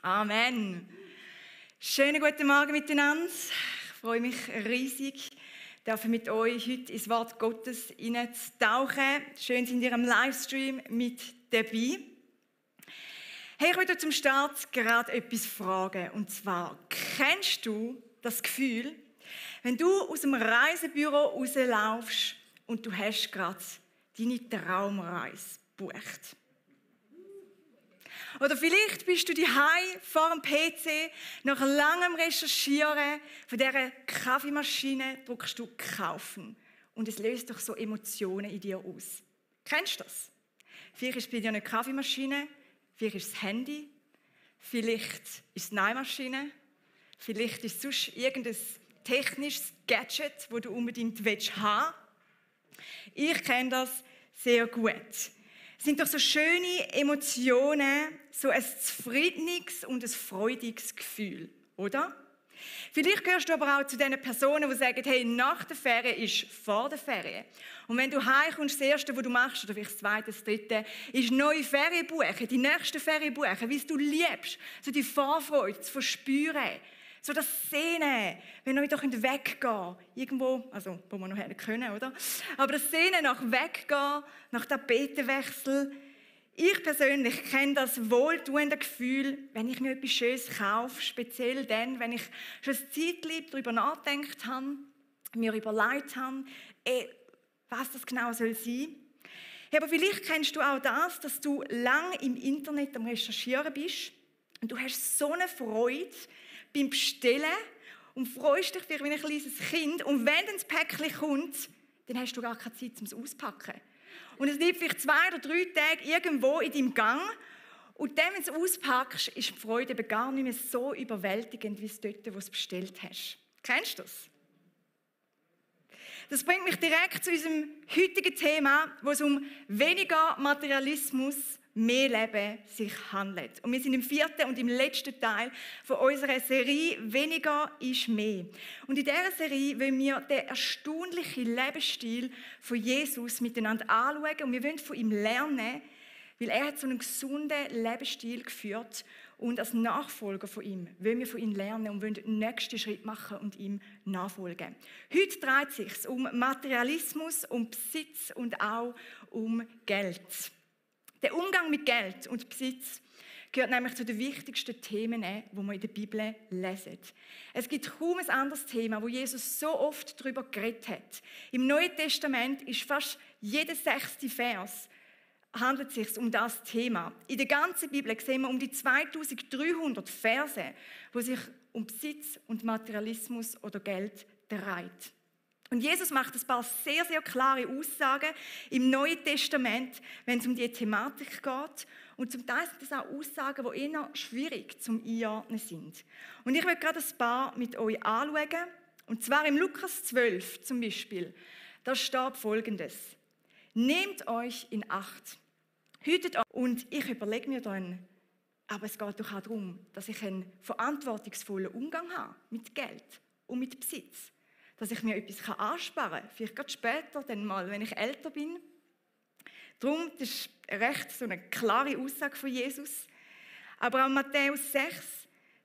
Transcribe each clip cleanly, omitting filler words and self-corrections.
Amen. Schönen guten Morgen miteinander. Ich freue mich riesig, darf mit euch heute ins Wort Gottes hineinzutauchen. Schön sind ihr am Livestream mit dabei. Hey, ich möchte zum Start gerade etwas fragen. Und zwar, kennst du das Gefühl, wenn du aus dem Reisebüro rauslaufst und du hast gerade deine Traumreise gebucht? Oder vielleicht bist du daheim vor dem PC, nach langem Recherchieren von dieser Kaffeemaschine drückst du «Kaufen» und es löst doch so Emotionen in dir aus. Kennst du das? Vielleicht ist es bei dir eine Kaffeemaschine, vielleicht ist es das Handy, vielleicht ist es die Nähmaschine, vielleicht ist es sonst irgendein technisches Gadget, das du unbedingt haben willst. Ich kenne das sehr gut. Es sind doch so schöne Emotionen, so ein zufriedenes und ein freudiges Gefühl, oder? Vielleicht gehörst du aber auch zu den Personen, die sagen, hey, nach der Ferien ist vor der Ferien. Und wenn du heimkommst, das Erste, was du machst, oder vielleicht das Zweite, das Dritte, ist neue Ferien buchen, die nächste Ferien buchen, weil du liebst, so die Vorfreude zu verspüren. So das Sehnen, wenn wir doch weggehen, irgendwo, also wo wir noch hin können, oder? Aber das Sehnen nach Weggehen, nach Tapetenwechsel. Ich persönlich kenne das wohltuende Gefühl, wenn ich mir etwas Schönes kaufe, speziell dann, wenn ich schon ein Zeitchen darüber nachgedacht habe, mir überlegt habe, was das genau soll sein. Ja, aber vielleicht kennst du auch das, dass du lange im Internet am Recherchieren bist und du hast so eine Freude beim Bestellen und freust dich wie ein kleines Kind. Und wenn dann das Päckchen kommt, dann hast du gar keine Zeit, um es auszupacken. Und es liegt vielleicht 2 oder 3 Tage irgendwo in deinem Gang. Und dann, wenn du es auspackst, ist die Freude aber gar nicht mehr so überwältigend, wie es dort, wo du es bestellt hast. Kennst du das? Das bringt mich direkt zu unserem heutigen Thema, wo es um weniger Materialismus, mehr Leben sich handelt. Und wir sind im 4. und im letzten Teil von unserer Serie «Weniger ist mehr». Und in dieser Serie wollen wir den erstaunlichen Lebensstil von Jesus miteinander anschauen und wir wollen von ihm lernen, weil er hat so einen gesunden Lebensstil geführt und als Nachfolger von ihm wollen wir von ihm lernen und wollen den nächsten Schritt machen und ihm nachfolgen. Heute dreht es sich um Materialismus, um Besitz und auch um Geld. Der Umgang mit Geld und Besitz gehört nämlich zu den wichtigsten Themen, die wir in der Bibel lesen. Es gibt kaum ein anderes Thema, wo Jesus so oft darüber geredet hat. Im Neuen Testament ist fast jeder 6. Vers handelt es sich um das Thema. In der ganzen Bibel sehen wir um die 2300 Verse, wo sich um Besitz und Materialismus oder Geld dreht. Und Jesus macht ein paar sehr, sehr klare Aussagen im Neuen Testament, wenn es um diese Thematik geht. Und zum Teil sind das auch Aussagen, die eher schwierig zum Einordnen sind. Und ich will gerade ein paar mit euch anschauen. Und zwar im Lukas 12 zum Beispiel. Da steht Folgendes. Nehmt euch in Acht. Hütet euch. Und ich überlege mir dann, aber es geht doch auch darum, dass ich einen verantwortungsvollen Umgang habe mit Geld und mit Besitz. Dass ich mir etwas ansparen kann, vielleicht gerade später, dann mal, wenn ich älter bin. Darum, das ist recht so eine klare Aussage von Jesus. Aber auch Matthäus 6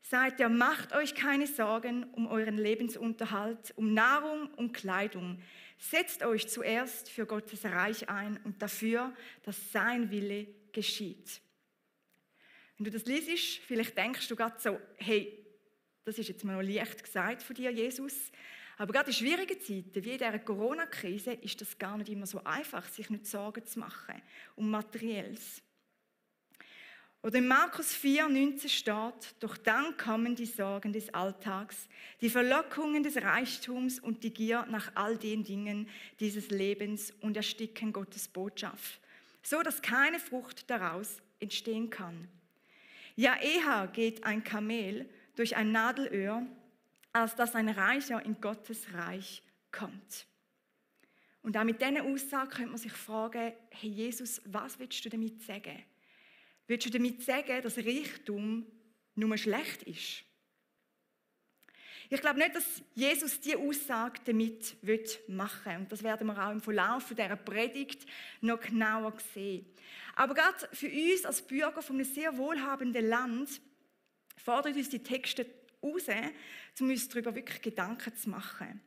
sagt ja, macht euch keine Sorgen um euren Lebensunterhalt, um Nahrung und Kleidung. Setzt euch zuerst für Gottes Reich ein und dafür, dass sein Wille geschieht. Wenn du das liest, vielleicht denkst du gerade so, hey, das ist jetzt mal noch leicht gesagt von dir, Jesus. Aber gerade in schwierigen Zeiten, wie in dieser Corona-Krise, ist das gar nicht immer so einfach, sich nicht Sorgen zu machen um Materielles. Oder in Markus 4,19 steht, doch dann kommen die Sorgen des Alltags, die Verlockungen des Reichtums und die Gier nach all den Dingen dieses Lebens und ersticken Gottes Botschaft, so dass keine Frucht daraus entstehen kann. Ja, eher geht ein Kamel durch ein Nadelöhr, als dass ein Reicher in Gottes Reich kommt. Und auch mit diesen Aussagen könnte man sich fragen, hey Jesus, was willst du damit sagen? Willst du damit sagen, dass Reichtum nur schlecht ist? Ich glaube nicht, dass Jesus diese Aussage damit machen will. Und das werden wir auch im Verlauf dieser Predigt noch genauer sehen. Aber gerade für uns als Bürger von einem sehr wohlhabenden Land fordern uns die Texte heraus, um uns darüber wirklich Gedanken zu machen.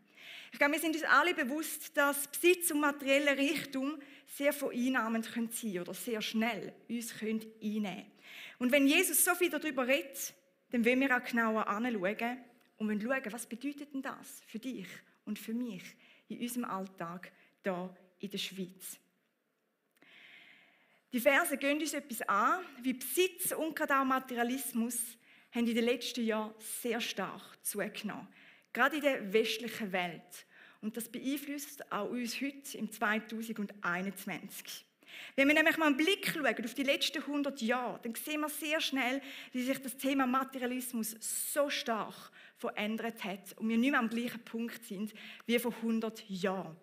Ich glaube, wir sind uns alle bewusst, dass Besitz und materielle Reichtum sehr vereinnahmend sein können oder sehr schnell uns einnehmen können. Und wenn Jesus so viel darüber redet, dann wollen wir auch genauer anschauen und wollen schauen, was bedeutet denn das für dich und für mich in unserem Alltag hier in der Schweiz. Die Verse gehen uns etwas an, wie Besitz und gerade auch Materialismus haben in den letzten Jahren sehr stark zugenommen. Gerade in der westlichen Welt. Und das beeinflusst auch uns heute im 2021. Wenn wir nämlich mal einen Blick schauen auf die letzten 100 Jahre, dann sehen wir sehr schnell, wie sich das Thema Materialismus so stark verändert hat und wir nicht mehr am gleichen Punkt sind wie vor 100 Jahren.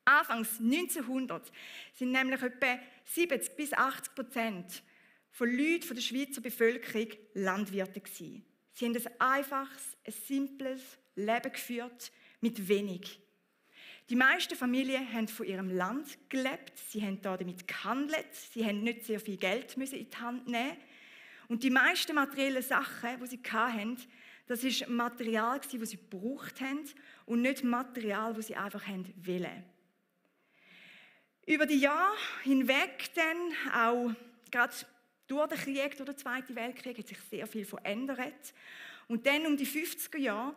Anfangs 1900 sind nämlich etwa 70-80% von Leuten von der Schweizer Bevölkerung Landwirte gewesen. Sie haben ein einfaches, ein simples Leben geführt mit wenig. Die meisten Familien haben von ihrem Land gelebt, sie haben damit gehandelt, sie haben nicht sehr viel Geld in die Hand nehmen. Und die meisten materiellen Sachen, die sie hatten, das war Material, das sie gebraucht haben und nicht Material, das sie einfach wollten. Über die Jahre hinweg dann, auch gerade durch den Krieg, durch den Zweiten Weltkrieg, hat sich sehr viel verändert. Und dann um die 50er Jahre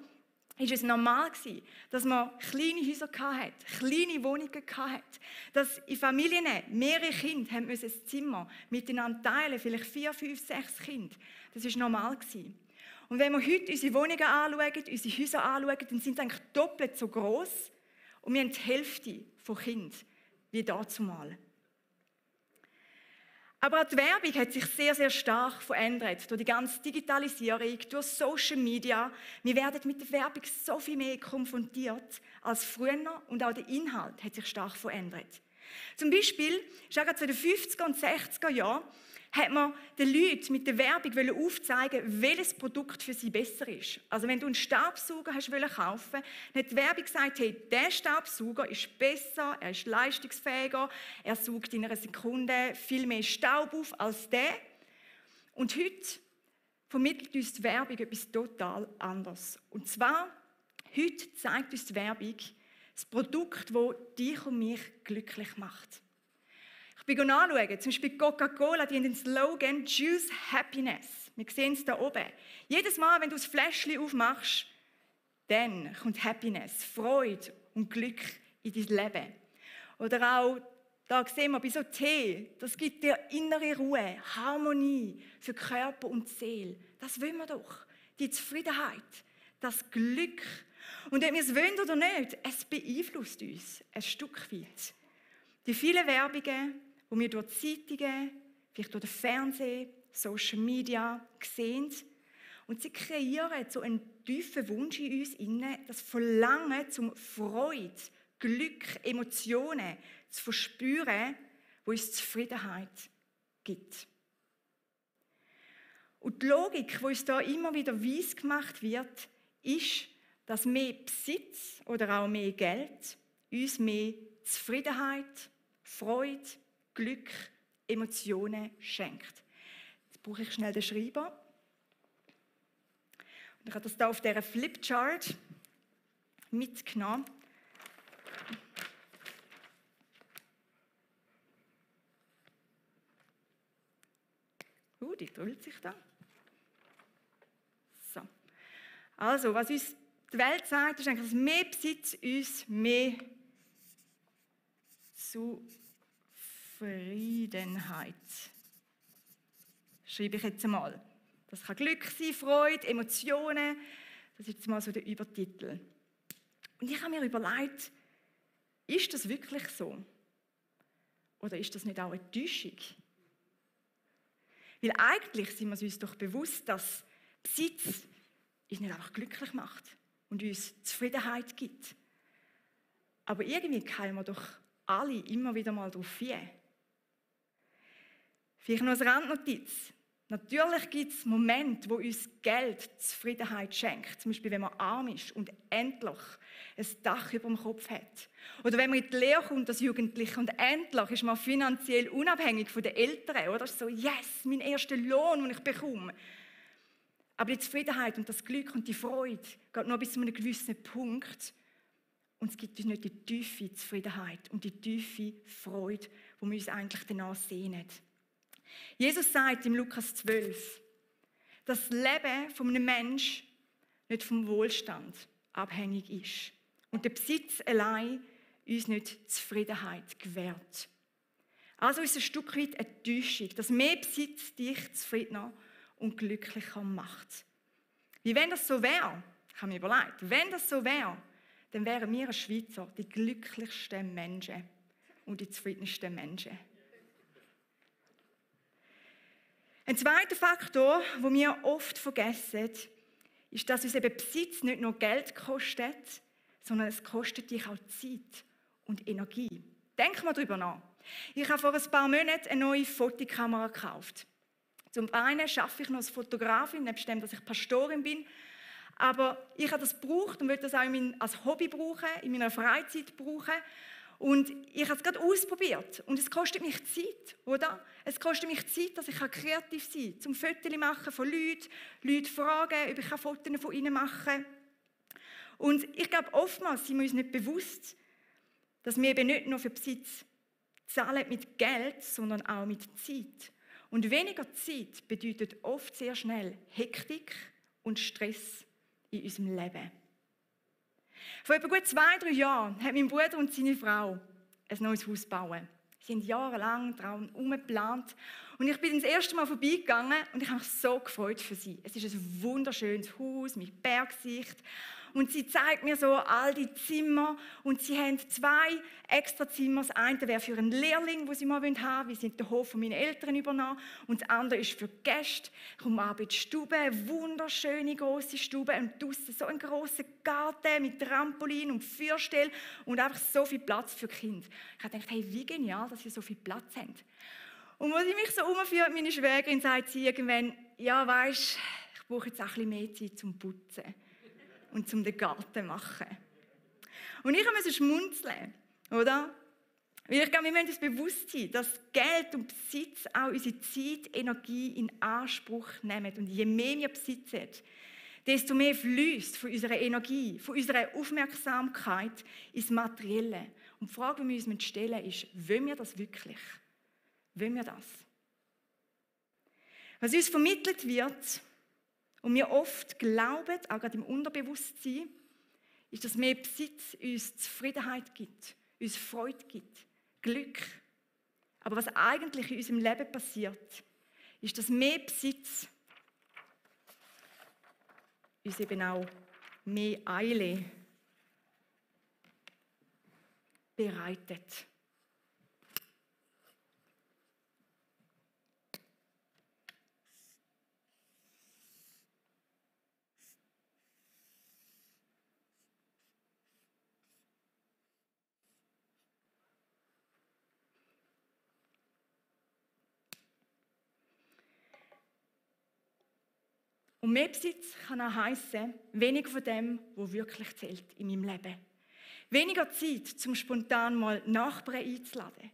war es normal, dass man kleine Häuser hatte, kleine Wohnungen hatte, dass in Familien mehrere Kinder haben ein Zimmer miteinander teilen, vielleicht 4, 5, 6 Kinder. Das war normal. Und wenn wir heute unsere Wohnungen anschauen, unsere Häuser anschauen, dann sind sie eigentlich doppelt so gross und wir haben die Hälfte von Kindern wie dazumal. Aber auch die Werbung hat sich sehr, sehr stark verändert durch die ganze Digitalisierung, durch Social Media. Wir werden mit der Werbung so viel mehr konfrontiert als früher und auch der Inhalt hat sich stark verändert. Zum Beispiel, schon gerade zu den 50er und 60er Jahren, hat man den Leuten mit der Werbung aufzeigen, welches Produkt für sie besser ist. Also wenn du einen Staubsauger hast kaufen, dann hat die Werbung gesagt, hey, der Staubsauger ist besser, er ist leistungsfähiger, er saugt in einer Sekunde viel mehr Staub auf als der. Und heute vermittelt uns die Werbung etwas total anderes. Und zwar, heute zeigt uns die Werbung das Produkt, das dich und mich glücklich macht. Ich bin nachschauen, zum Beispiel Coca-Cola, die haben den Slogan «Choose Happiness». Wir sehen es da oben. Jedes Mal, wenn du das Fläschchen aufmachst, dann kommt Happiness, Freude und Glück in dein Leben. Oder auch, da sehen wir bei so Tee, das gibt dir innere Ruhe, Harmonie für Körper und Seele. Das wollen wir doch. Die Zufriedenheit, das Glück. Und ob wir es wollen oder nicht, es beeinflusst uns ein Stück weit. Die vielen Werbungen, die wir durch Zeitungen, vielleicht durch den Fernsehen, Social Media sehen. Und sie kreieren so einen tiefen Wunsch in uns inne, das Verlangen zum Freude, Glück, Emotionen zu verspüren, wo uns Zufriedenheit gibt. Und die Logik, die uns da immer wieder weiss gemacht wird, ist, dass mehr Besitz oder auch mehr Geld uns mehr Zufriedenheit, Freude, Glück, Emotionen schenkt. Jetzt brauche ich schnell den Schreiber. Und ich habe das hier auf dieser Flipchart mitgenommen. Die drüllt sich da. So. Also, was uns die Welt sagt, ist eigentlich, dass mehr Besitz uns mehr Zufriedenheit. Schreibe ich jetzt einmal. Das kann Glück sein, Freude, Emotionen. Das ist jetzt mal so der Übertitel. Und ich habe mir überlegt, ist das wirklich so? Oder ist das nicht auch eine Täuschung? Weil eigentlich sind wir uns doch bewusst, dass Besitz uns nicht einfach glücklich macht und uns Zufriedenheit gibt. Aber irgendwie fallen wir doch alle immer wieder mal darauf hin. Vielleicht noch eine Randnotiz. Natürlich gibt es Momente, wo uns Geld Zufriedenheit schenkt. Zum Beispiel, wenn man arm ist und endlich ein Dach über dem Kopf hat. Oder wenn man in die Lehre kommt als Jugendlicher und endlich ist man finanziell unabhängig von den Eltern. Oder so, yes, mein erster Lohn, den ich bekomme. Aber die Zufriedenheit und das Glück und die Freude geht nur bis zu einem gewissen Punkt. Und es gibt uns nicht die tiefe Zufriedenheit und die tiefe Freude, wo wir uns eigentlich danach sehnen. Jesus sagt im Lukas 12, dass das Leben von einem Menschen nicht vom Wohlstand abhängig ist und der Besitz allein uns nicht Zufriedenheit gewährt. Also ist es ein Stück weit eine Täuschung, dass mehr Besitz dich zufriedener und glücklicher macht. Wie wenn das so wäre, ich habe mir überlegt, wenn das so wäre, dann wären wir als Schweizer die glücklichsten Menschen und die zufriedensten Menschen. Ein zweiter Faktor, den wir oft vergessen, ist, dass uns eben Besitz nicht nur Geld kostet, sondern es kostet dich auch Zeit und Energie. Denk mal darüber nach. Ich habe vor ein paar Monaten eine neue Fotokamera gekauft. Zum einen arbeite ich noch als Fotografin, nebst dem, dass ich Pastorin bin. Aber ich habe das gebraucht und will das auch als Hobby brauchen, in meiner Freizeit brauchen. Und ich habe es gerade ausprobiert. Und es kostet mich Zeit, oder? Es kostet mich Zeit, dass ich kreativ sein kann, zum Fotos machen von Leuten, Leute fragen, ob ich Fotos von ihnen machen kann. Und ich glaube, oftmals sind wir uns nicht bewusst, dass wir eben nicht nur für Besitz zahlen mit Geld, sondern auch mit Zeit. Und weniger Zeit bedeutet oft sehr schnell Hektik und Stress in unserem Leben. Vor etwa gut 2-3 Jahren haben mein Bruder und seine Frau ein neues Haus gebaut. Sie haben jahrelang daran geplant. Und ich bin das erste Mal vorbeigegangen und ich habe mich so gefreut für sie. Es ist ein wunderschönes Haus mit Bergsicht. Und sie zeigt mir so all die Zimmer. Und sie haben 2 extra Zimmer. Das eine wäre für einen Lehrling, den sie mal haben wollen. Wir sind den Hof von meinen Eltern übernommen. Und das andere ist für Gäste. Ich komme an in die Stube, eine wunderschöne grosse Stube. Und draussen so ein grosser Garten mit Trampolin und Feuerstelle. Und einfach so viel Platz für Kinder. Ich habe gedacht, hey, wie genial, dass ihr so viel Platz habt. Und als ich mich so umführe, meine Schwägerin sagt sie irgendwann, ja, weisst, ich brauche jetzt auch ein bisschen mehr Zeit zum Putzen und zum den Garten zu machen. Und ich musste schmunzeln, oder? Weil ich glaube, wir müssen uns bewusst sein, dass Geld und Besitz auch unsere Zeit, Energie in Anspruch nehmen. Und je mehr wir besitzen, desto mehr fließt von unserer Energie, von unserer Aufmerksamkeit ins Materielle. Und die Frage, die wir uns stellen müssen, ist, wollen wir das wirklich? Wollen wir das? Was uns vermittelt wird und wir oft glauben, auch gerade im Unterbewusstsein, ist, dass mehr Besitz uns Zufriedenheit gibt, uns Freude gibt, Glück. Aber was eigentlich in unserem Leben passiert, ist, dass mehr Besitz uns eben auch mehr Eile bereitet. Und mehr Besitz kann auch heissen, weniger von dem, was wirklich zählt in meinem Leben. Weniger Zeit, zum spontan mal Nachbarn einzuladen.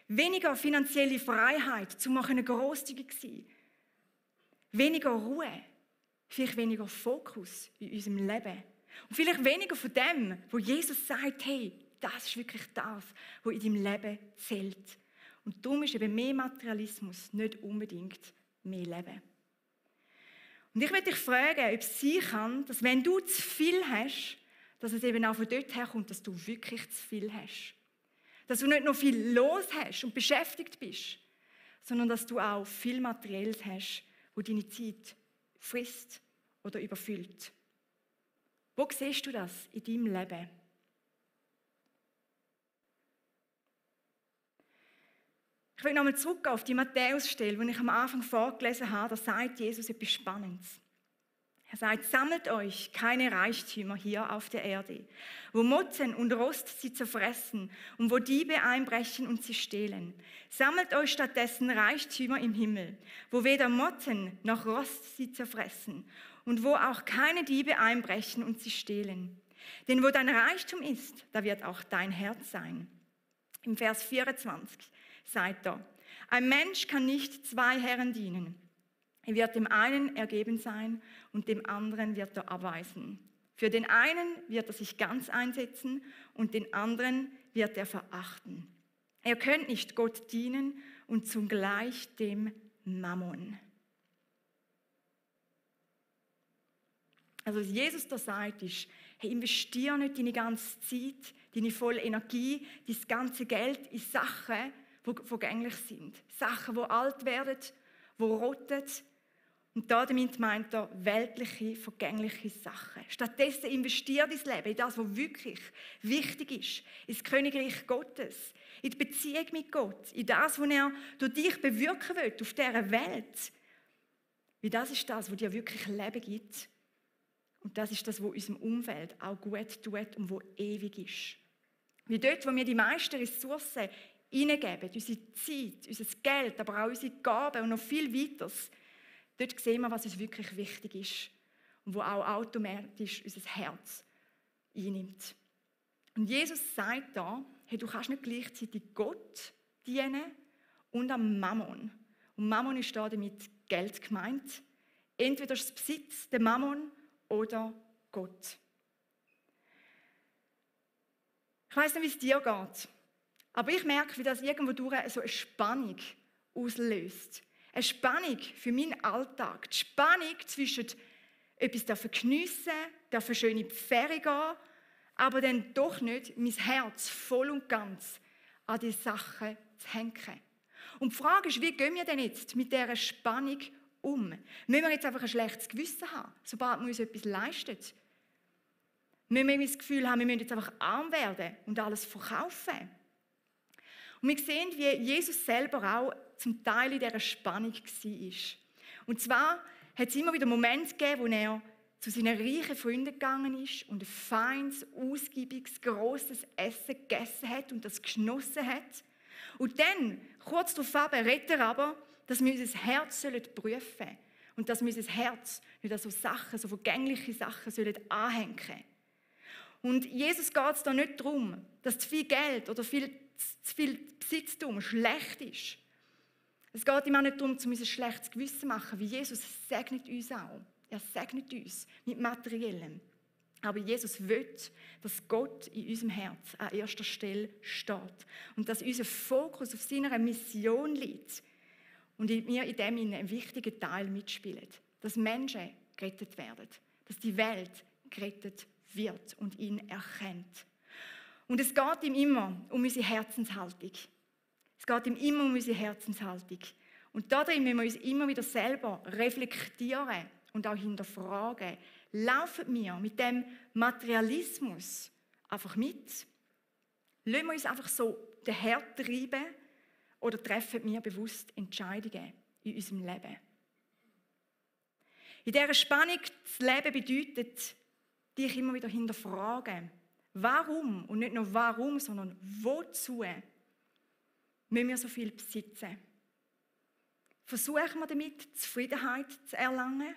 Weniger finanzielle Freiheit, zum mal grosszügig sein. Weniger Ruhe. Vielleicht weniger Fokus in unserem Leben. Und vielleicht weniger von dem, wo Jesus sagt, hey, das ist wirklich das, was in deinem Leben zählt. Und darum ist eben mehr Materialismus nicht unbedingt mehr Leben. Und ich möchte dich fragen, ob es sein kann, dass wenn du zu viel hast, dass es eben auch von dort herkommt, dass du wirklich zu viel hast. Dass du nicht nur viel los hast und beschäftigt bist, sondern dass du auch viel Materielles hast, wo deine Zeit frisst oder überfüllt. Wo siehst du das in deinem Leben? Ich will nochmal zurück auf die Matthäus-Stelle, die ich am Anfang vorgelesen habe. Da sagt Jesus etwas Spannendes. Er sagt, sammelt euch keine Reichtümer hier auf der Erde, wo Motten und Rost sie zerfressen und wo Diebe einbrechen und sie stehlen. Sammelt euch stattdessen Reichtümer im Himmel, wo weder Motten noch Rost sie zerfressen und wo auch keine Diebe einbrechen und sie stehlen. Denn wo dein Reichtum ist, da wird auch dein Herz sein. Im Vers 24 sagt er, ein Mensch kann nicht 2 Herren dienen. Er wird dem einen ergeben sein und dem anderen wird er abweisen. Für den einen wird er sich ganz einsetzen und den anderen wird er verachten. Ihr könnt nicht Gott dienen und zugleich dem Mammon. Also was Jesus da sagt ist, hey, investiere nicht deine ganze Zeit, deine volle Energie, dein ganze Geld in Sachen, die vergänglich sind. Sachen, die alt werden, die rotten. Und damit meint er weltliche, vergängliche Sachen. Stattdessen investiere dein Leben in das, was wirklich wichtig ist. Ins Königreich Gottes, in die Beziehung mit Gott, in das, was er durch dich bewirken will auf dieser Welt. Weil das ist das, was dir wirklich Leben gibt. Und das ist das, was unserem Umfeld auch gut tut und was ewig ist. Wie dort, wo wir die meisten Ressourcen hineingeben, unsere Zeit, unser Geld, aber auch unsere Gaben und noch viel weiteres, dort sehen wir, was uns wirklich wichtig ist und wo auch automatisch unser Herz einnimmt. Und Jesus sagt da, hey, du kannst nicht gleichzeitig Gott dienen und am Mammon. Und Mammon ist da damit Geld gemeint. Entweder ist es Besitz, der Mammon, oder Gott. Ich weiss nicht, wie es dir geht, aber ich merke, wie das irgendwo durch so eine Spannung auslöst. Eine Spannung für meinen Alltag. Die Spannung zwischen etwas geniessen, eine schöne Ferien gehen, aber dann doch nicht mein Herz voll und ganz an die Sachen zu hängen. Und die Frage ist, wie gehen wir denn jetzt mit dieser Spannung um? Müssen wir jetzt einfach ein schlechtes Gewissen haben, sobald wir uns etwas leisten? Müssen wir das Gefühl haben, wir müssen jetzt einfach arm werden und alles verkaufen? Und wir sehen, wie Jesus selber auch zum Teil in dieser Spannung war. Und zwar hat es immer wieder Momente gegeben, wo er zu seinen reichen Freunden gegangen ist und ein feines, ausgiebiges, grosses Essen gegessen hat und das genossen hat. Und dann, kurz darauf redet er aber, dass wir unser Herz prüfen sollen und dass wir unser Herz nicht an so Sachen, so vergängliche Sachen anhängen sollen. Und Jesus geht es da nicht darum, dass zu viel Geld oder zu viel Besitztum schlecht ist. Es geht ihm auch nicht darum, uns ein schlechtes Gewissen zu machen, wie Jesus segnet uns auch. Er segnet uns mit Materiellem. Aber Jesus will, dass Gott in unserem Herz an erster Stelle steht und dass unser Fokus auf seiner Mission liegt und wir in dem einen wichtigen Teil mitspielen. Dass Menschen gerettet werden, dass die Welt gerettet wird und ihn erkennt. Und es geht ihm immer um unsere Herzenshaltung. Es geht ihm immer um unsere Herzenshaltung. Und darin müssen wir uns immer wieder selber reflektieren und auch hinterfragen. Laufen wir mit dem Materialismus einfach mit? Lassen wir uns einfach so den Herd treiben oder treffen wir bewusst Entscheidungen in unserem Leben? In dieser Spannung zu leben bedeutet, dich immer wieder hinterfragen. Warum? Und nicht nur warum, sondern wozu müssen wir so viel besitzen? Versuchen wir damit, Zufriedenheit zu erlangen?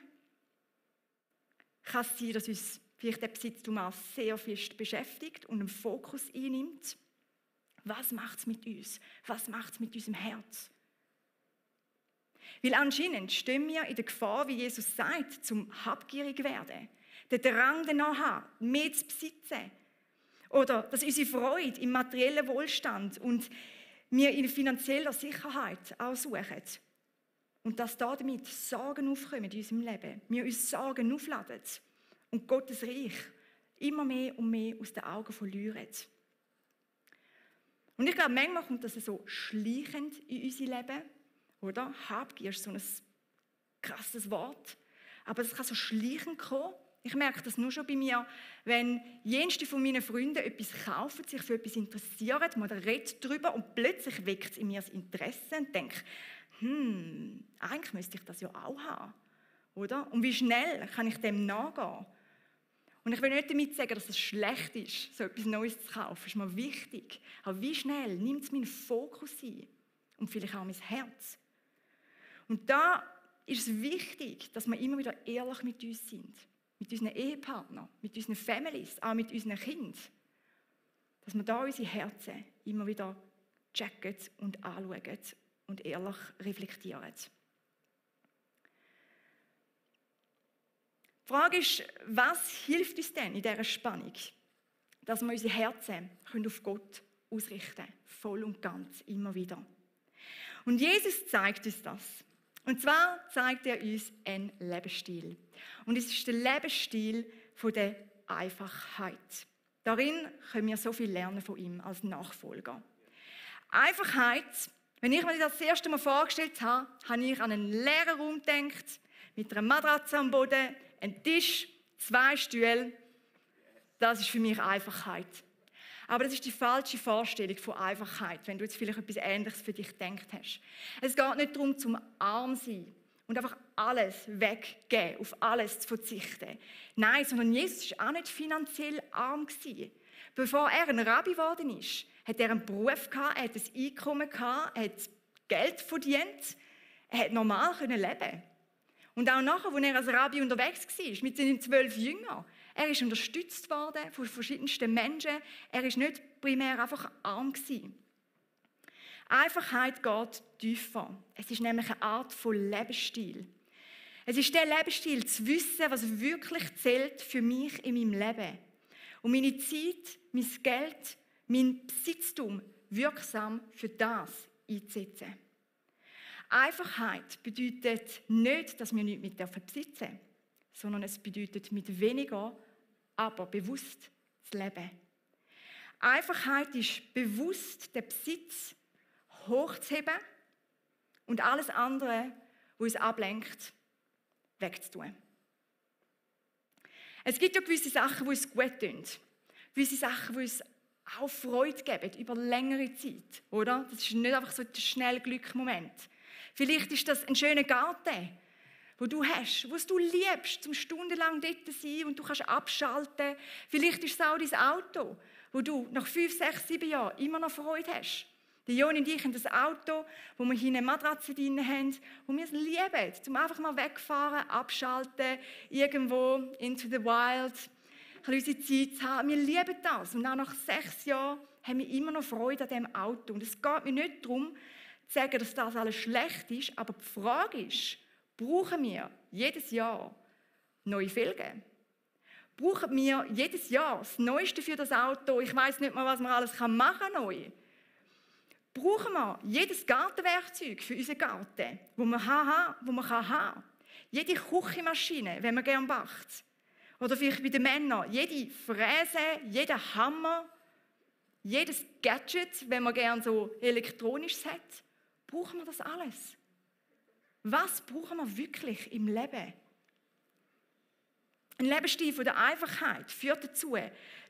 Kann es sein, dass uns vielleicht der Besitztum auch sehr fest beschäftigt und einen Fokus einnimmt? Was macht es mit uns? Was macht es mit unserem Herz? Weil anscheinend stehen wir in der Gefahr, wie Jesus sagt, zum habgierig werden. Den Drang danach haben, mehr zu besitzen. Oder dass unsere Freude im materiellen Wohlstand und wir in finanzieller Sicherheit auch suchen. Und dass damit Sorgen aufkommen in unserem Leben. Wir uns Sorgen aufladen und Gottes Reich immer mehr und mehr aus den Augen verlieren. Und ich glaube, manchmal kommt das so schleichend in unser Leben. Oder? Habgier ist so ein krasses Wort. Aber es kann so schleichend kommen. Ich merke das nur schon bei mir, wenn jenste von meinen Freunden etwas kaufen, sich für etwas interessieren, man redet darüber und plötzlich weckt es in mir das Interesse und denke, eigentlich müsste ich das ja auch haben. Oder? Und wie schnell kann ich dem nachgehen? Und ich will nicht damit sagen, dass es schlecht ist, so etwas Neues zu kaufen. Das ist mir wichtig. Aber wie schnell nimmt es meinen Fokus ein? Und vielleicht auch mein Herz. Und da ist es wichtig, dass wir immer wieder ehrlich mit uns sind. Mit unseren Ehepartnern, mit unseren Families, auch mit unseren Kindern. Dass wir da unsere Herzen immer wieder checken und anschauen und ehrlich reflektieren. Die Frage ist, was hilft uns denn in dieser Spannung, dass wir unsere Herzen auf Gott ausrichten können, voll und ganz, immer wieder. Und Jesus zeigt uns das. Und zwar zeigt er uns einen Lebensstil. Und es ist der Lebensstil der Einfachheit. Darin können wir so viel lernen von ihm als Nachfolger. Einfachheit, wenn ich mir das erste Mal vorgestellt habe, habe ich an einen leeren Raum gedacht, mit einer Matratze am Boden, einem Tisch, 2 Stühle. Das ist für mich Einfachheit. Aber das ist die falsche Vorstellung von Einfachheit, wenn du jetzt vielleicht etwas Ähnliches für dich gedacht hast. Es geht nicht darum, zum arm zu sein und einfach alles weggeben, auf alles zu verzichten. Nein, sondern Jesus war auch nicht finanziell arm gewesen. Bevor er ein Rabbi geworden ist, hat er einen Beruf gehabt, er hat ein Einkommen gehabt, er hat Geld verdient, er hat normal leben. Und auch nachher, als er als Rabbi unterwegs war, mit seinen 12 Jüngern, er ist unterstützt worden von verschiedensten Menschen. Er war nicht primär einfach arm gewesen. Einfachheit geht tiefer. Es ist nämlich eine Art von Lebensstil. Es ist der Lebensstil, zu wissen, was wirklich zählt für mich in meinem Leben. Und meine Zeit, mein Geld, mein Besitztum wirksam für das einzusetzen. Einfachheit bedeutet nicht, dass wir nichts mit besitzen dürfen, sondern es bedeutet mit weniger, aber bewusst zu leben. Einfachheit ist bewusst, den Besitz hochzuheben und alles andere, was uns ablenkt, wegzutun. Es gibt ja gewisse Sachen, die uns gut tun. Gewisse Sachen, die uns auch Freude geben, über längere Zeit. Oder? Das ist nicht einfach so der schnelle Glückmoment. Vielleicht ist das ein schöner Garten, wo du hast, was du liebst, zum stundenlang dort sein und du kannst abschalten. Vielleicht ist es auch dein Auto, wo du nach 5, 6, 7 Jahren immer noch Freude hast. Der Joni und ich haben das Auto, wo wir hier eine Matratze drin haben, wo wir es lieben, um einfach mal wegfahren, abschalten, irgendwo into the wild, ein bisschen unsere Zeit zu haben. Wir lieben das. Und auch nach 6 Jahren haben wir immer noch Freude an diesem Auto. Und es geht mir nicht darum, zu sagen, dass das alles schlecht ist, aber die Frage ist, brauchen wir jedes Jahr neue Felgen? Brauchen wir jedes Jahr das Neueste für das Auto? Ich weiss nicht mal, was man alles machen kann neu. Brauchen wir jedes Gartenwerkzeug für unseren Garten, wo man haben kann? Jede Küchenmaschine, wenn man gerne backt. Oder vielleicht bei den Männern, jede Fräse, jeder Hammer, jedes Gadget, wenn man gerne so elektronisches hat. Brauchen wir das alles? Was brauchen wir wirklich im Leben? Ein Lebensstil von der Einfachheit führt dazu,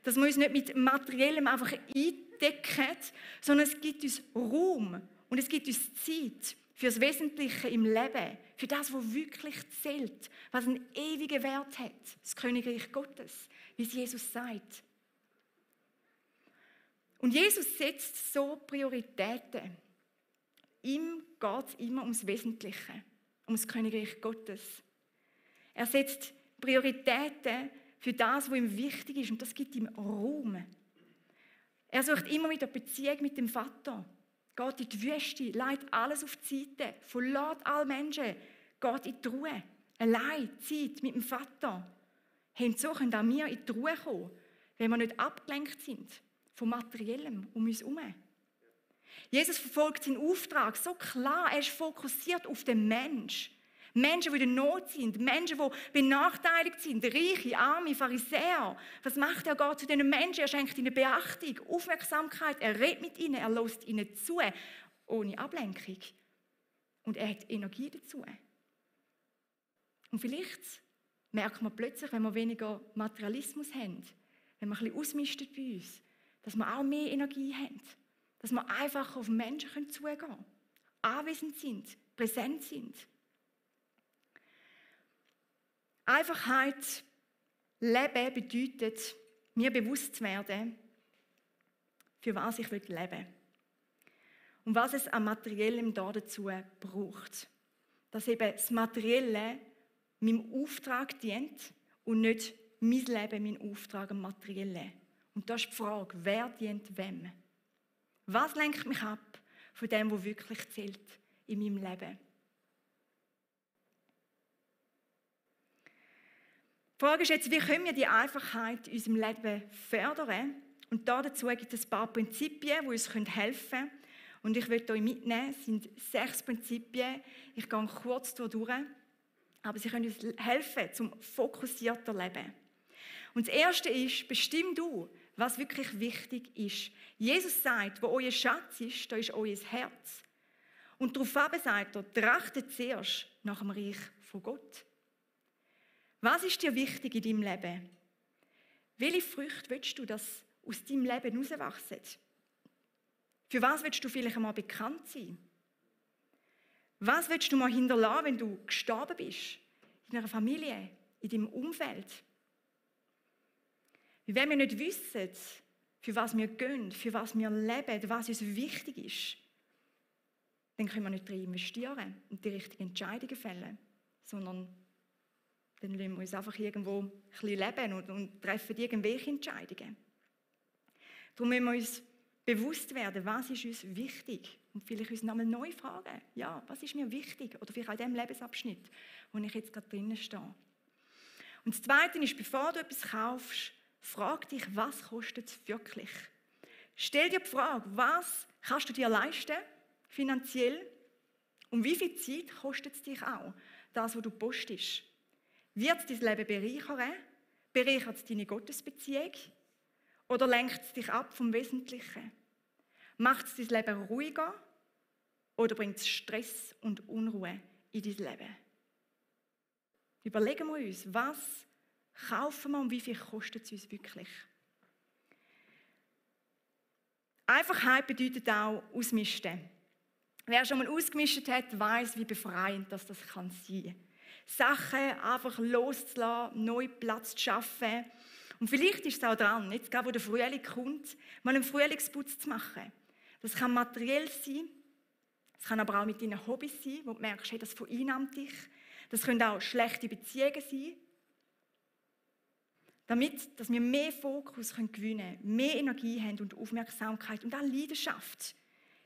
dass wir uns nicht mit Materiellem einfach eindecken, sondern es gibt uns Raum und es gibt uns Zeit für das Wesentliche im Leben, für das, was wirklich zählt, was einen ewigen Wert hat, das Königreich Gottes, wie es Jesus sagt. Und Jesus setzt so Prioritäten. Ihm geht es immer ums Wesentliche, ums Königreich Gottes. Er setzt Prioritäten für das, was ihm wichtig ist, und das gibt ihm Raum. Er sucht immer wieder Beziehung mit dem Vater, geht in die Wüste, legt alles auf die Seite, verlässt alle Menschen, geht in die Ruhe, allein Zeit mit dem Vater. Und so können auch wir in die Ruhe kommen, wenn wir nicht abgelenkt sind von Materiellem um uns herum. Jesus verfolgt seinen Auftrag so klar, er ist fokussiert auf den Menschen. Menschen, die in der Not sind, Menschen, die benachteiligt sind, reiche, arme, Pharisäer. Was macht er? Er geht zu diesen Menschen, er schenkt ihnen Beachtung, Aufmerksamkeit, er redet mit ihnen, er lässt ihnen zu, ohne Ablenkung. Und er hat Energie dazu. Und vielleicht merkt man plötzlich, wenn wir weniger Materialismus haben, wenn wir ein bisschen ausmisten bei uns, dass wir auch mehr Energie haben. Dass wir einfach auf Menschen zugehen können, anwesend sind, präsent sind. Einfachheit, Leben bedeutet, mir bewusst zu werden, für was ich leben will. Und was es an Materiellem dazu braucht. Dass eben das Materielle meinem Auftrag dient und nicht mein Leben, mein Auftrag am Materiellen. Und da ist die Frage, wer dient wem? Was lenkt mich ab von dem, was wirklich zählt in meinem Leben? Die Frage ist jetzt, wie können wir die Einfachheit in unserem Leben fördern? Und dazu gibt es ein paar Prinzipien, die uns helfen können. Und ich möchte euch mitnehmen, es sind 6 Prinzipien. Ich gehe kurz durch, aber sie können uns helfen, zum fokussierter Leben. Und das Erste ist, bestimm du, was wirklich wichtig ist. Jesus sagt, wo euer Schatz ist, da ist euer Herz. Und daraufhin sagt er, trachtet zuerst nach dem Reich von Gott. Was ist dir wichtig in deinem Leben? Welche Früchte willst du, dass aus deinem Leben herauswachsen? Für was willst du vielleicht einmal bekannt sein? Was willst du mal hinterlassen, wenn du gestorben bist? In deiner Familie, in deinem Umfeld? Wenn wir nicht wissen, für was wir gehen, für was wir leben, was uns wichtig ist, dann können wir nicht darin investieren und die richtigen Entscheidungen fällen, sondern dann lassen wir uns einfach irgendwo ein bisschen leben und treffen irgendwelche Entscheidungen. Darum müssen wir uns bewusst werden, was ist uns wichtig und vielleicht uns nochmal neu fragen, ja, was ist mir wichtig oder vielleicht auch in dem Lebensabschnitt, wo ich jetzt gerade drinnen stehe. Und das Zweite ist, bevor du etwas kaufst, frag dich, was kostet es wirklich? Stell dir die Frage, was kannst du dir leisten, finanziell, und wie viel Zeit kostet es dich auch, das, was du postest? Wird es dein Leben bereichern? Bereichert es deine Gottesbeziehung? Oder lenkt es dich ab vom Wesentlichen? Macht es dein Leben ruhiger? Oder bringt es Stress und Unruhe in dein Leben? Überlegen wir uns, was kaufen wir und wie viel kostet es uns wirklich? Einfachheit bedeutet auch ausmisten. Wer schon mal ausgemistet hat, weiß, wie befreiend das kann sein. Sachen einfach loszulassen, neu Platz zu schaffen. Und vielleicht ist es auch dran, jetzt gerade wo der Frühling kommt, mal einen Frühlingsputz zu machen. Das kann materiell sein, das kann aber auch mit deinen Hobbys sein, wo du merkst, hey, das vereinnahmt dich. Das können auch schlechte Beziehungen sein. Damit, dass wir mehr Fokus gewinnen können, mehr Energie haben und Aufmerksamkeit und auch Leidenschaft,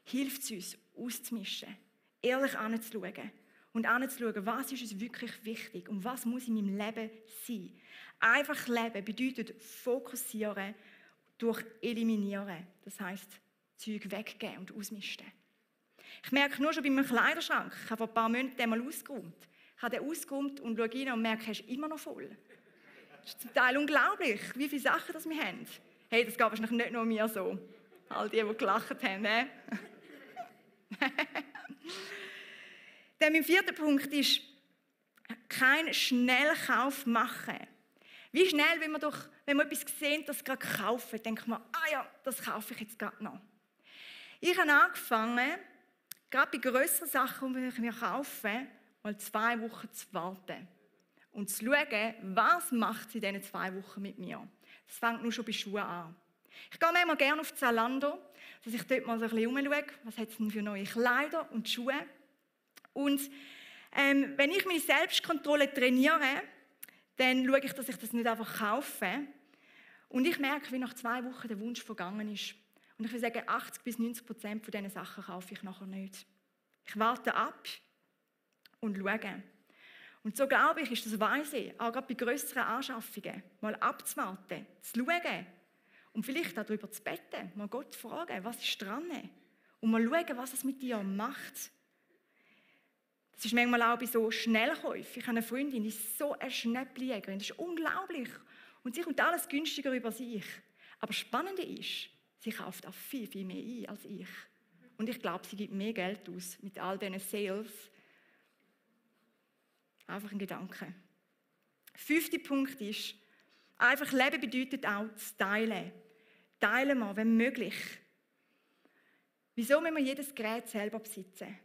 hilft es uns, auszumischen, ehrlich anzuschauen und anzuschauen, was ist uns wirklich wichtig und was muss in meinem Leben sein. Einfach leben bedeutet fokussieren durch eliminieren. Das heisst, Zeug weggeben und ausmisten. Ich merke nur schon bei meinem Kleiderschrank, ich habe vor ein paar Monaten den mal ausgeräumt. Ich habe den ausgeräumt und schaue rein und merke, er ist immer noch voll. Das ist zum Teil unglaublich, wie viele Sachen das wir haben. Hey, das geht wahrscheinlich nicht nur mir so. All die gelacht haben. Dann mein 4. Punkt ist, keinen Schnellkauf machen. Wie schnell, wenn wir etwas sehen, das gerade kaufen, denkt man, ja, das kaufe ich jetzt gerade noch. Ich habe angefangen, gerade bei grösseren Sachen, die ich mir kaufe, mal 2 Wochen zu warten. Und zu schauen, was macht sie in diesen 2 Wochen mit mir. Das fängt nur schon bei Schuhen an. Ich gehe manchmal gerne auf Zalando, dass ich dort mal so ein bisschen rumschaue, was hat es denn für neue Kleider und Schuhe. Und wenn ich meine Selbstkontrolle trainiere, dann schaue ich, dass ich das nicht einfach kaufe. Und ich merke, wie nach 2 Wochen der Wunsch vergangen ist. Und ich würde sagen, 80-90% von diesen Sachen kaufe ich nachher nicht. Ich warte ab und schaue. Und so glaube ich, ist das weise, auch gerade bei grösseren Anschaffungen, mal abzuwarten, zu schauen und vielleicht auch darüber zu beten, mal Gott fragen, was ist dran? Und mal schauen, was es mit dir macht. Das ist manchmal auch bei so Schnellkäufen. Ich habe eine Freundin, die ist so eine Schnäppeljägerin, das ist unglaublich. Und sie kommt alles günstiger über sich. Aber das Spannende ist, sie kauft auch viel, viel mehr ein als ich. Und ich glaube, sie gibt mehr Geld aus mit all diesen Sales. Einfach ein Gedanke. 5. Punkt ist, einfach Leben bedeutet auch zu teilen. Teilen wir, wenn möglich. Wieso müssen wir jedes Gerät selber besitzen?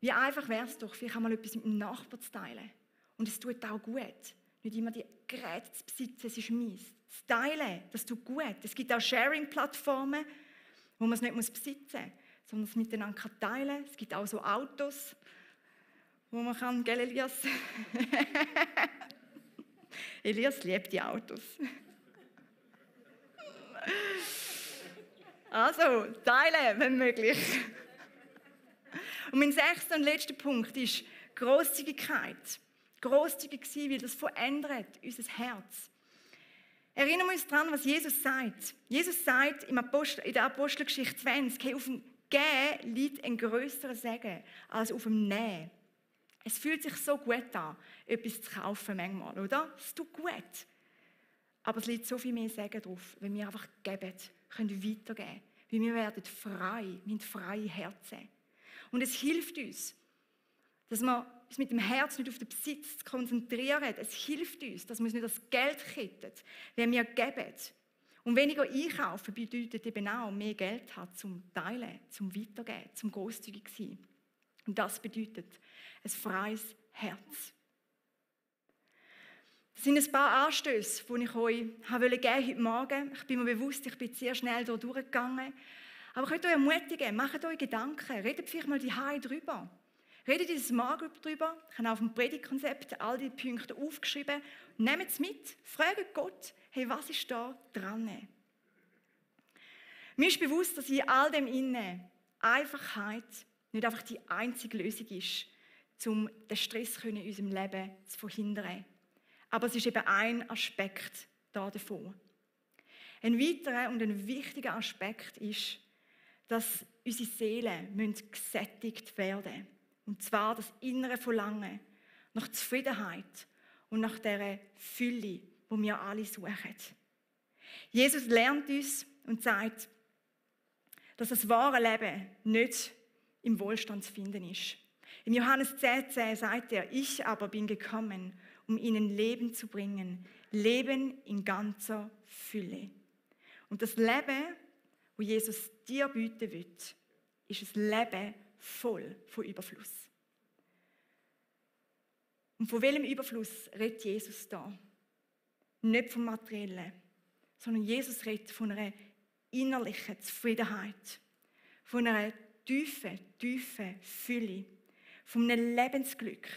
Wie einfach wäre es doch, vielleicht einmal etwas mit dem Nachbarn zu teilen. Und es tut auch gut. Nicht immer die Geräte zu besitzen, es ist mies. Zu teilen, das tut gut. Es gibt auch Sharing-Plattformen, wo man es nicht besitzen muss, sondern es miteinander teilen kann. Es gibt auch so Autos, wo man kann, gell, Elias? Elias liebt die Autos. Also, teilen, wenn möglich. Und mein 6. und letzter Punkt ist Grosszügigkeit. grosszügig sein, weil das verändert unser Herz. Erinnern wir uns daran, was Jesus sagt. Jesus sagt in der Apostelgeschichte 20, hey, auf dem Geben liegt ein grösserer Segen als auf dem Nehmen. Es fühlt sich so gut an, etwas zu kaufen manchmal, oder? Es tut gut. Aber es liegt so viel mehr Segen drauf, wenn wir einfach geben, können weitergeben. Weil wir werden frei, wir haben freie Herzen. Und es hilft uns, dass wir uns mit dem Herz nicht auf den Besitz konzentrieren. Es hilft uns, dass wir uns nicht das Geld kitten, wenn wir geben. Und weniger einkaufen bedeutet eben auch, mehr Geld haben zum Teilen, zum Weitergeben, zum grosszügig sein. Und das bedeutet ein freies Herz. Das sind ein paar Anstöße, die ich euch heute Morgen geben wollte. Ich bin mir bewusst, ich bin sehr schnell da durchgegangen. Aber ich möchte euch ermutigen, macht euch Gedanken, redet vielleicht mal die Hause drüber. Redet in der Small Group drüber. Ich habe auf dem Predigtkonzept all die Punkte aufgeschrieben. Nehmt es mit, fragt Gott, hey, was ist da dran? Mir ist bewusst, dass in all dem Innen Einfachheit nicht einfach die einzige Lösung ist, um den Stress in unserem Leben zu verhindern. Aber es ist eben ein Aspekt davon. Ein weiterer und ein wichtiger Aspekt ist, dass unsere Seelen gesättigt werden müssen. Und zwar das innere Verlangen nach Zufriedenheit und nach dieser Fülle, die wir alle suchen. Jesus lernt uns und sagt, dass das wahre Leben nicht im Wohlstand zu finden ist. In Johannes 10,10 sagt er, ich aber bin gekommen, um ihnen Leben zu bringen. Leben in ganzer Fülle. Und das Leben, das Jesus dir bieten wird, ist ein Leben voll von Überfluss. Und von welchem Überfluss redet Jesus da? Nicht vom Materiellen, sondern Jesus redet von einer innerlichen Zufriedenheit, von einer tiefen Fülle, von einem Lebensglück.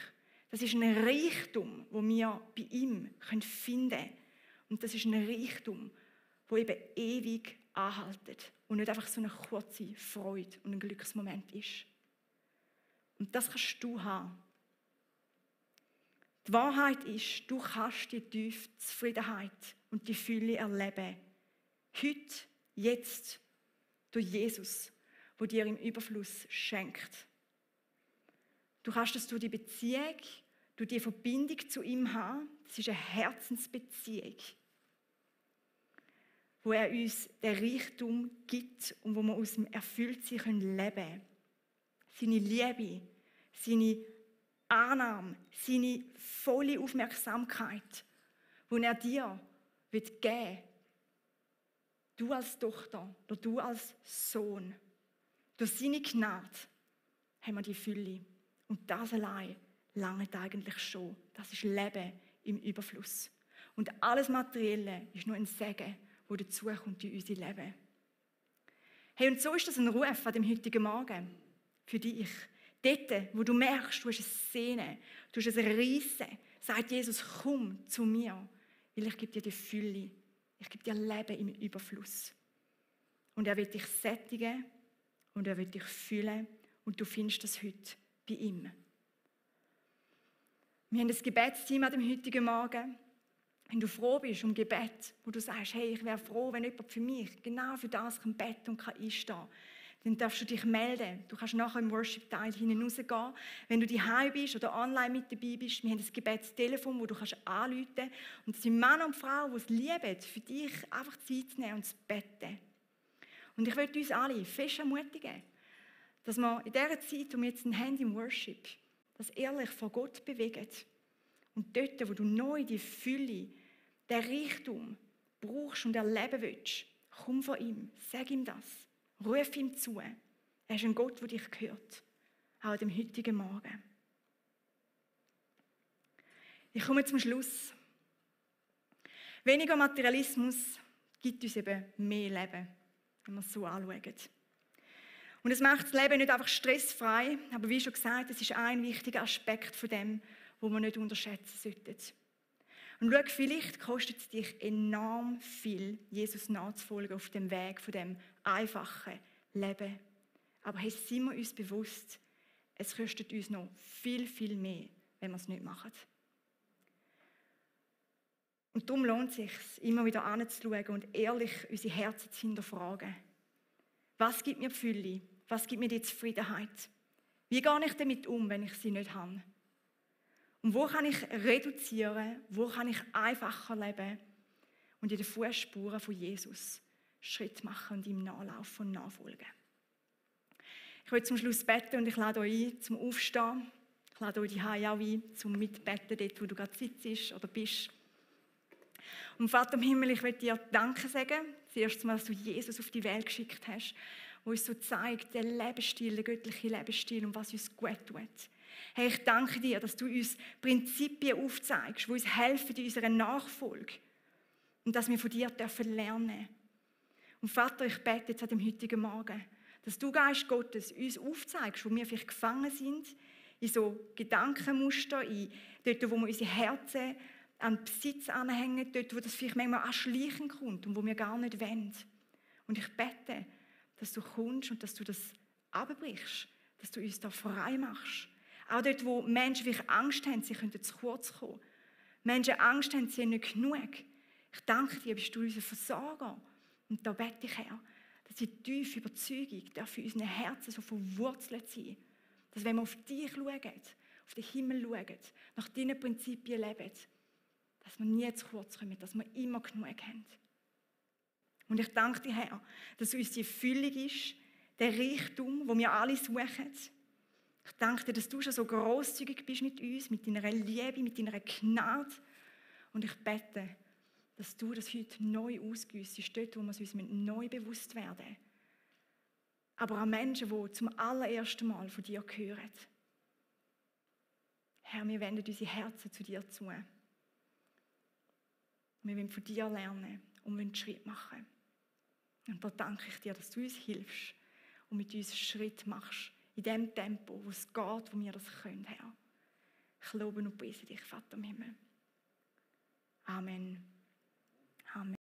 Das ist ein Reichtum, den wir bei ihm finden können. Und das ist ein Reichtum, der eben ewig anhaltet und nicht einfach so eine kurze Freude und ein Glücksmoment ist. Und das kannst du haben. Die Wahrheit ist, du kannst die tiefe Zufriedenheit und die Fülle erleben. Heute, jetzt, durch Jesus, der dir im Überfluss schenkt. Du kannst das durch die Beziehung, durch die Verbindung zu ihm haben. Das ist eine Herzensbeziehung, wo er uns den Reichtum gibt und wo wir aus dem Erfülltsein leben können. Seine Liebe, seine Annahme, seine volle Aufmerksamkeit, die er dir geben will. Du als Tochter oder du als Sohn. Durch seine Gnade haben wir die Fülle. Und das allein langt eigentlich schon. Das ist Leben im Überfluss. Und alles Materielle ist nur ein Segen, der dazukommt in unser Leben. Hey, und so ist das ein Ruf an dem heutigen Morgen für dich. Dort, wo du merkst, du hast eine Sehne, du hast ein Reissen, sagt Jesus, komm zu mir, weil ich gebe dir die Fülle, ich gebe dir Leben im Überfluss. Und er wird dich sättigen und er wird dich füllen und du findest das heute bei ihm. Wir haben ein Gebetsteam an dem heutigen Morgen. Wenn du froh bist um Gebet, wo du sagst, hey, ich wäre froh, wenn jemand für mich genau für das kann beten und kann einstehen, dann darfst du dich melden. Du kannst nachher im Worship-Teil hinten rausgehen. Wenn du daheim bist oder online mit dabei bist, wir haben ein Gebetstelefon, wo du anrufen kannst. Und es sind Männer und Frauen, die es lieben, für dich einfach Zeit zu nehmen und zu beten. Und ich möchte uns alle fest ermutigen, dass wir in dieser Zeit, wo wir jetzt haben im Worship, das ehrlich vor Gott bewegen. Und dort, wo du neu die Fülle, den Reichtum brauchst und erleben willst, komm von ihm, sag ihm das. Ruf ihm zu. Er ist ein Gott, der dich hört. Auch an dem heutigen Morgen. Ich komme zum Schluss. Weniger Materialismus gibt uns eben mehr Leben, wenn wir es so anschauen. Und es macht das Leben nicht einfach stressfrei, aber wie schon gesagt, es ist ein wichtiger Aspekt von dem, wo wir nicht unterschätzen sollten. Und schau, vielleicht kostet es dich enorm viel, Jesus nachzufolgen auf dem Weg von dem einfachen Leben. Aber hey, sind wir uns bewusst, es kostet uns noch viel mehr, wenn wir es nicht machen. Und darum lohnt es sich, immer wieder anzuschauen und ehrlich unsere Herzen zu hinterfragen. Was gibt mir die Fülle? Was gibt mir die Zufriedenheit? Wie gehe ich damit um, wenn ich sie nicht habe? Und wo kann ich reduzieren? Wo kann ich einfacher leben? Und in den Fußspuren von Jesus Schritt machen und ihm nachlaufen und nachfolgen. Ich will zum Schluss beten und ich lade euch ein, zum Aufstehen. Ich lade euch die Hause auch ein, zum Mitbeten, dort, wo du gerade sitzt oder bist. Und Vater im Himmel, ich will dir Danke sagen. Zuerst mal, dass du Jesus auf die Welt geschickt hast, wo uns so zeigt, der Lebensstil, der göttliche Lebensstil und was uns gut tut. Hey, ich danke dir, dass du uns Prinzipien aufzeigst, die uns helfen in unserer Nachfolge. Und dass wir von dir lernen dürfen. Und Vater, ich bete jetzt an dem heutigen Morgen, dass du, Geist Gottes, uns aufzeigst, wo wir vielleicht gefangen sind, in so Gedankenmuster, dort, wo wir unsere Herzen an Besitz anhängen, dort, wo das vielleicht manchmal anschleichen kommt und wo wir gar nicht wollen. Und ich bete, dass du kommst und dass du das abbrichst, dass du uns da frei machst. Auch dort, wo Menschen vielleicht Angst haben, sie könnten zu kurz kommen. Menschen Angst haben, sie haben nicht genug. Ich danke dir, bist du unser Versorger. Und da bete ich, Herr, dass die tiefe Überzeugung darf in unseren Herzen so verwurzelt sein, dass wenn wir auf dich schauen, auf den Himmel schauen, nach deinen Prinzipien leben, dass wir nie zu kurz kommen, dass wir immer genug haben. Und ich danke dir, Herr, dass uns die Füllung ist, der Reichtum, wo wir alle suchen. Ich danke dir, dass du schon so grosszügig bist mit uns, mit deiner Liebe, mit deiner Gnade. Und ich bete, dass du das heute neu ausgüssest, dort, wo wir es uns neu bewusst werden. Aber auch Menschen, die zum allerersten Mal von dir hören. Herr, wir wenden unsere Herzen zu dir zu. Wir wollen von dir lernen und wollen einen Schritt machen. Und da danke ich dir, dass du uns hilfst und mit uns einen Schritt machst, in dem Tempo, wo es geht, wo wir das können, Herr. Ich lobe und preise dich, Vater im Himmel. Amen. Amen.